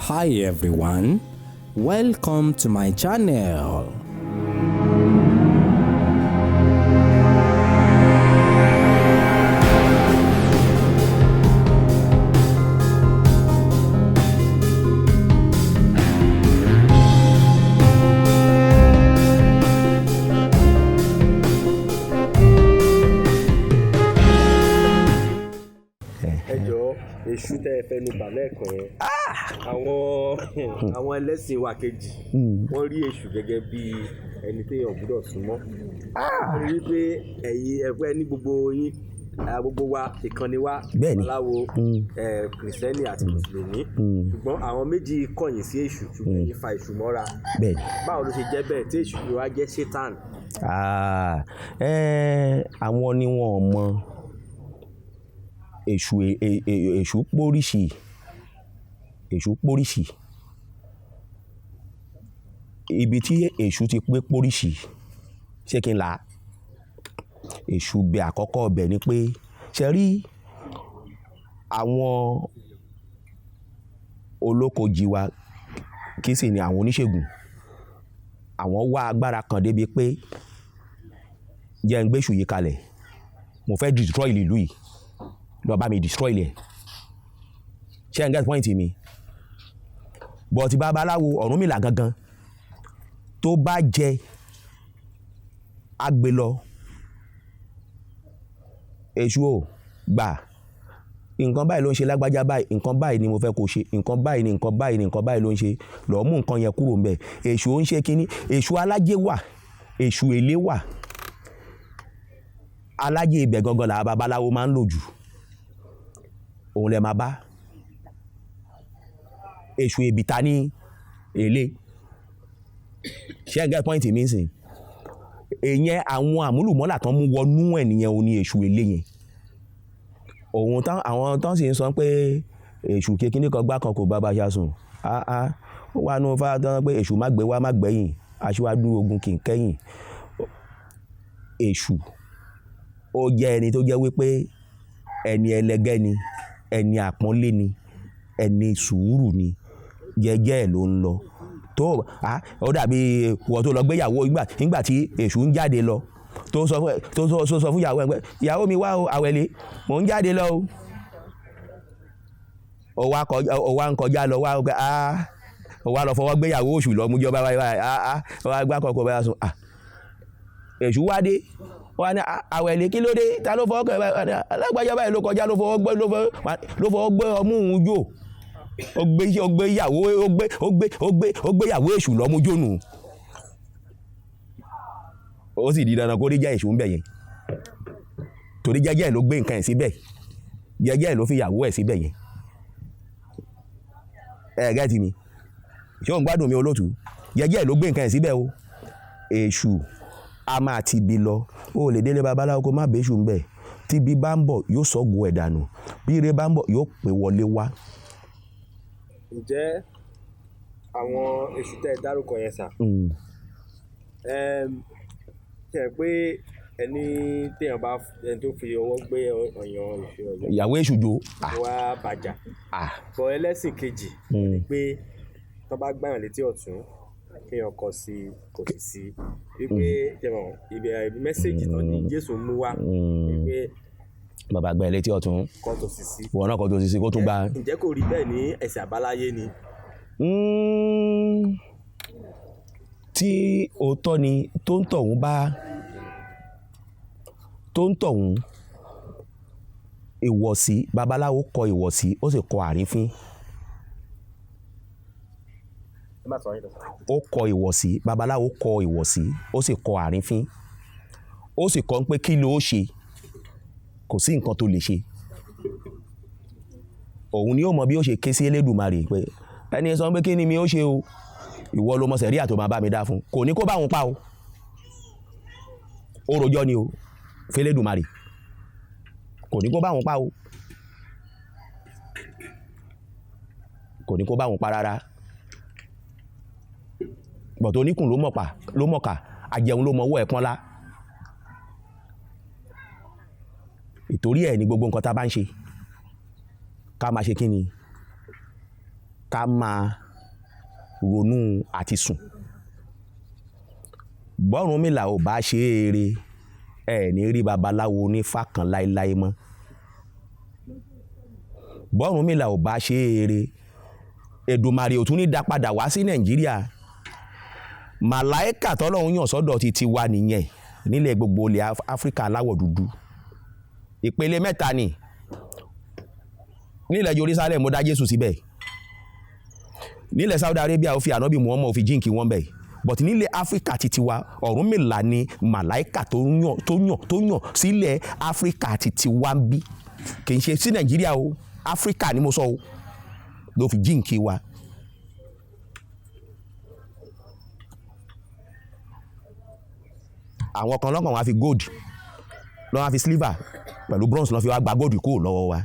Hi everyone, welcome to my channel. Ẹ jọ̀ọ́, èṣù tẹ́ ẹ fẹnu bà lẹ́ẹ̀kan yẹn, àwọn ẹlẹ́sìn wa kejì, wọ́n rí èṣù gẹ́gẹ́ bí ẹni téèyàn gbọ́dọ̀ súnmọ́. Wọ́n rí wípé ẹ̀yin ẹ̀fẹ́ ní gbogbo yín, gbogbo wa ìkànnì wa, babaláwo, kìrìsìtẹ́nì àti mùsùlùmí, ṣùgbọ́n àwọn méjì kọ̀yìn sí èṣù, ṣùgbọ́n ẹ̀yin fa èṣù mọ́ra. Báwo ló ṣe jẹ́ bẹ́ẹ̀ tí èṣù fi wá jẹ́ Satan? Àwọn ni wọn ò mọ èṣù. Èṣù póríṣì, èṣù póríṣì. Ibi tí èṣù ti pé póríṣì, ṣé kí n là á? Èṣù bẹ àkọ́kọ́ ọbẹ̀ ni pé ṣe rí àwọn olókojì wa, kí sì ni àwọn oníṣègùn, àwọn wá agbára kan débi pé jẹ́ ń gbéṣù yìí kalẹ̀, mo fẹ́ destroy ìlú yìí, lọ bá mi destroy ilẹ̀. Ṣé ẹ get point mi? But babaláwo Ọ̀rúnmìlà gangan tó bá jẹ agbe lọ, èṣù ò gbà, nǹkan báyìí ló ń ṣe lágbájá báyìí, nǹkan báyìí ni mo fẹ́ kó ṣe, nǹkan báyìí ni, nǹkan báyìí ni, nǹkan báyìí ló ń ṣe, lọ́ọ́ mú nǹkan yẹn kúrò ńbẹ̀. Èṣù ó ń ṣe kínní. Èṣù alájẹ wà, èṣù èlé wà. Alájẹ ibẹ̀ gangan làwọn babaláwo máa ń lò jù, òun lẹ máa bá. Èṣù èbìtà ní èlé. Ṣé ẹ get point mi sìn? Èyẹn àwọn àmúlùmọ́là tán mú wọnú ẹ̀ nìyẹn, òun ni èṣù èlé yẹn. Òun tán àwọn tán sì ń sọ pé èṣù kékeré kan gbá kan kò bá bá ṣá sùn. Ah, ó wà nù fáwọn tán pé èṣù má gbé wá má gbẹ̀yìn, aṣíwájú ogun kì í kẹ́yìn. Èṣù ó jẹ́ ẹni tó jẹ́ wípé ẹni ẹlẹgẹ́ ni, ẹni àpọ́nlé ni, ẹni sùúrù ni, jẹ́jẹ́ ẹ̀ ló ń lọ. Tó ó dàbí ìwọ tó lọ gbéyàwó nígbà tí èṣù ń jáde lọ, tó sọ fún ìyàwó ẹ pé ìyàwó mi wá o, àwẹ̀lé, mò ń jáde lọ o. Ó wá kọjá, ó wá ń kọjá lọ, wá pé ó wá lọ fọwọ́ gbéyàwó oṣù lọ mú jọba báyìí báyìí, ó wá gbá kọkọ báyà sùn. Èṣù wá dé, wá ní àwẹ̀lé, kí ló dé, ta ló fọwọ́ kọ ẹ báyìí? Alágbájá báyìí ló kọjá, ló fọwọ́ gbé ọmú òun jò. Ó gbé ìyàwó, ó gbé ìyàwó èṣù lọ́mú jónù. Ó sì di dandan kó rí jẹ́ èṣù ń bẹ̀ yẹn, torí jẹ́jẹ́ ló gbé nǹkan ẹ̀ síbẹ̀, jẹ́jẹ́ ló fi ìyàwó ẹ̀ síbẹ̀ yẹn. Ẹ gẹ́tì mi, ṣé òun gbádùn mi olóòtú? Jẹ́jẹ́ ló gbé nǹkan ẹ̀ síbẹ̀ o. Èṣù a máa ti bi lọ, ó lè délé babaláwo kó má bẹ́ṣù ń bẹ̀. Tí bí bá ń bọ̀ yóò sọ́gun ẹ̀ dànù, bí ire bá ń bọ̀ yóò pè wọlé wá. Ǹjẹ́ àwọn èṣù tẹ́ ẹ dárúkọ yẹn sà, ṣe pé ẹni téèyàn bá ẹni tó fi ọwọ́ gbé ọyàn èṣù ọyàn ìyàwó èṣù jò, wá bàjá, bọ̀ ẹlẹ́sìn kejì ni pé tó bá gbàyàn létí ọ̀tún kéèyàn kọ sí kò sì sí wípé jẹmọ ibi mẹ́sẹ̀gì tó ní Jésù mú wá wípé bàbá gbà ẹ létí ọ̀tún, kọ́ tó sì sí, ìwọ náà kọ́ tó sì sí kó tún gba. Ǹjẹ́ kò rí bẹ́ẹ̀ ní ẹ̀sìn àbáláyé ni? Tí òótọ́ ni tó ń tọ̀hún bá tó ń tọ̀hún ìwọ̀sí, babaláwo kọ ìwọ̀sí, ó sì kọ àrífín. Ó kọ ìwọ̀sí, babaláwo kọ ìwọ̀sí, ó sì kọ àrífín. Ó sì kọ pé kí ló ṣe, kò sí nǹkan tó lè ṣe. Òun ni ó mọ bí ó ṣe ké sí Elédùmarè pé ẹni sọ pé kí ni mi ó ṣe o, ìwọ ló mọ sẹ̀ríà tó máa bá mi dá fún, kò ní kó bá òun pa o. Ó rojọ́ ni o f'Elédùmarè, kò ní kó bá òun pa o, kò ní kó bá òun pa rárá. Bọ̀tọ̀ oníkùn ló mọ̀ pa, ló mọ̀ ká, ajẹun ló mọ owó ẹ̀ pọ́nlá. Ìtorí ẹ̀ ni gbogbo nǹkan tá a bá ń ṣe, ká máa ṣe kí ni? ká máa ronú àti sùn. Bọ́rúnmìlà ò bá ṣe é re, ẹ ní rí babaláwo onífá kan láéláé mọ́. Bọ́rúnmìlà ò bá ṣe é re, Èdùmàrè ò tún ní dá padà wá sí Nàìjíríà. Màláíkà tọ́lọ́run yàn sọ́dọ̀ ti tiwa nìyẹn nílẹ̀ gbogbo ilẹ̀ Áfíríkà aláwọ̀ dúdú. Ìpele mẹ́ta ni. Nílẹ̀ Jerusalem mo dá Jésù síbẹ̀. Nílẹ̀ Saudi Arabia ó fi ànábì Muhammad ó fi jíǹkì wọn bẹ̀. But nílẹ̀ Áfíríkà ti tiwa, Ọ̀rúnmìlà ni màláíkà tó yàn sílẹ̀ Áfíríkà ti tiwa ń bí. Kì í ṣe sí Nàìjíríà o, Áfíríkà ni mo sọ o, ló fi jíǹkì wa. Àwọn kan lọ́kàn wá fi gold, lọ́wọ́ wá fi silver pẹ̀lú bronze lọ́ fi wá gba gold kúrò lọ́wọ́ wa.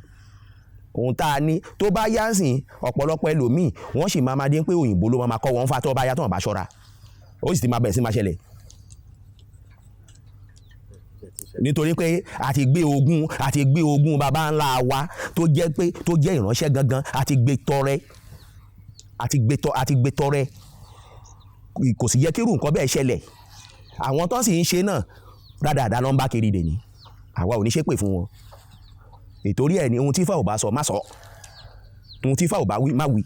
Ohun tá a ní tó bá yá sìn, ọ̀pọ̀lọpọ̀ ẹlòmíì wọ́n sì máa dé pé òyìnbó ló máa kọ́ wọn fà tó bá yá tó wọn bá ṣọ́ra. Ó sì ti máa bẹ̀rẹ̀ sí máa ṣẹlẹ̀. Nítorí pé a ti gbé ogun baba ńlá wa tó jẹ́ pé tó jẹ́ ìránṣẹ́ gangan, a ti gbé tọrẹ, a ti gbé tọrẹ. Kò sì yẹ kí irú nǹkan bẹ́ẹ̀ ṣẹlẹ̀. Àwọn tó sì ń ṣe náà rádaràda ló ń bá kiri dè ní. Àwa ò ní ṣépè fún wọn. Ìtorí ẹ̀ ni ohun tí Ifá ò bá sọ má sọ, ohun tí Ifá ò bá wí má wí,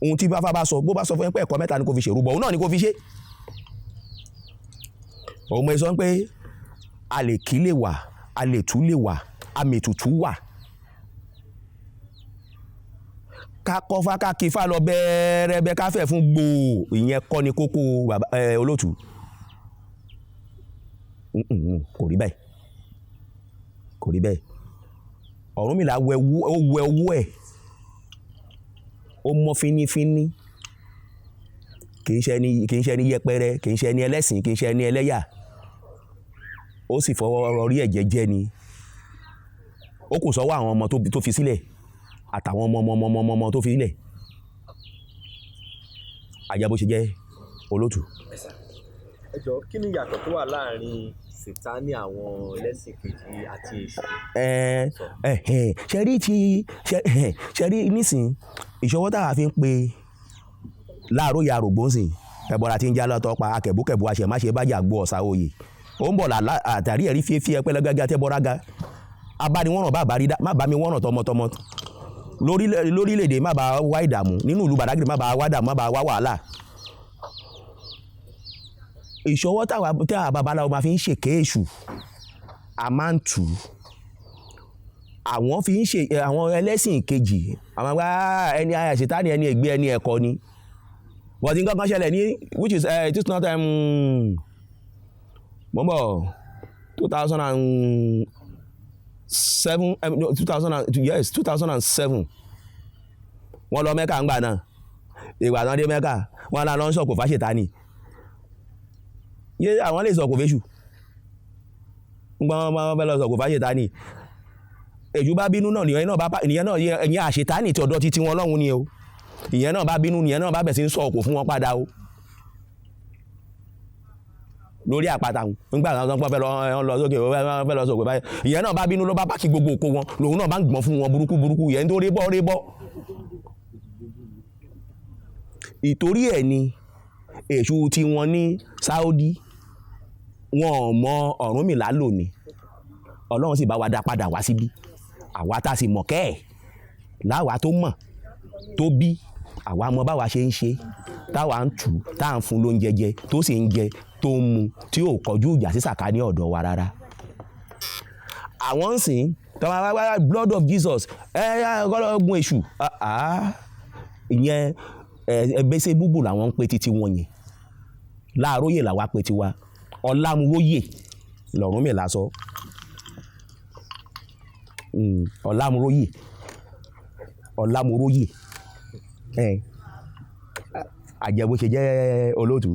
ohun tí Ifá bá sọ, bó bá sọ fún ẹ pé ẹ̀kọ́ mẹ́ta ni kò fi ṣèrúbọ, òun náà ni kò fi ṣe. Òun mọ̀ sọ pé a lè kí lè wà, a lè tú lè wà, a mètùtù wà. Ká kọ́fá ká kí Ifá lọ bẹ́ẹ̀rẹ́bẹ́ ká fẹ̀ fún gbòò, ìyẹn kọ́ ni kókó bàbá olóòtú. Kò rí bẹ́ẹ̀, kò rí bẹ́ẹ̀. Ọ̀rúnmìlà wẹ owó ẹ̀, ó mọ́ fínífíní, kì í ṣe ẹni yẹpẹrẹ, kì í ṣe ẹni ẹlẹ́sìn, kì í ṣe ẹni ẹlẹ́yà. Ó sì fọwọ́ rọrí ẹ̀ jẹ́jẹ́ ni. Ó kù sọ́wọ́ àwọn ọmọ tó fi sílẹ̀ àtàwọn ọmọ ọmọ ọmọ ọmọ tó fi sílẹ̀. Àjẹ́ bó ṣe jẹ́ olóòtú. Ẹ jọ̀ọ́, kí ni ìyàtọ̀ tó wà láàrin Sàtánì àwọn ẹlẹ́sìn kejì àti èṣù? Ṣe rí nísìn ìṣọwọ́ tá a fi ń pe láàárọ̀ ya rògbò ńsìn, ẹ̀bọ̀ra tí ń já lọ́tọ̀ pa akẹ̀bùkẹ̀bù àṣẹmáṣe bájà gbọ́ ọ̀sà oyè. Ó ń bọ̀ àtàrí ẹ̀rí fífi ẹpẹ́ lẹ́gbẹ́gẹ́ tẹ́bọ̀ra ga. Abániwọ̀nràn bá rí dá, má bá mi wọ̀nràn tọmọtọmọ. Lórílẹ̀-èdè má bá wá ìdààmú, nínú ìlú Bàdágìrì má bá wá dààmú, má bá wá wàhálà. Ìṣọwọ́ táwa babaláwo máa fi ń ṣèké èṣù, a máa ń tù ú. Àwọn fi ń ṣe àwọn ẹlẹ́sìn kejì, àwọn àgbà ẹni Sàtánì ẹni ègbé ẹni ẹ̀kọ́ ni. But nǹkan kan ṣẹlẹ̀ ní which is it is not mọ́mọ́ 2007, yes 2007 wọ́n lọ Mẹ́kà ńgbà náà. Ìgbà tán dé Mẹ́kà, wọ́n lọ ń sọ̀kò fáṣetánì. Àwọn lè sọ̀kò fésù. Ńgbọ́n wọ́n fẹ́ lọ sọ̀kò fáṣetánì. Èṣù bá bínú náà, nìyẹn náà ìyẹn àṣetánì tí ọ̀dọ̀ títí wọn lọ́hùn ni o. Ìyẹn náà bá bínú, nìyẹn náà bá bẹ̀ sí ń sọ òkò fún wọn padà o. Lórí àpáta wọn, nígbà tí wọ́n fẹ́ lọ sókè, wọ́n fẹ́ lọ sókè báyìí. Ìyẹn náà bá bínú ló bá páàkì gbogbo òkò wọn, lòun náà bá ń gbọ̀n fún wọn burúkú burúkú, ìyẹn tó rébọ́ rébọ́. Ìtorí ẹ̀ ni èṣù tí wọ́n ní Saudi, wọn ò mọ Ọ̀rúnmìlà lò ní. Ọlọ́run sì bá wa dá padà wá síbí. Àwa tá a sì mọ̀ kẹ́ ẹ̀, láwa tó mọ̀ tó bí, àwa mọ báwa ṣe ń ṣe, táwa ń tù, tá à ń fún lóúnjẹ jẹ, tó sì ń jẹ, tó ń mu, tí ò kọjú ìjà sí sàkání ọ̀dọ̀ wa rárá. Àwọn ń sìn, tọ́wọ́ wá blood of Jesus, ẹ ọgọ́lọ́gun èṣù, ìyẹn ẹgbẹ́sẹ̀ búbù làwọn ń pe títí wọn yẹn. Láàróyè làwa pe tiwa, Ọlámúróyè lọ̀rúnmìlà sọ. Ọlámúróyè, Ọlámúróyè, àjẹ́ bó ṣe jẹ́ olóòtú.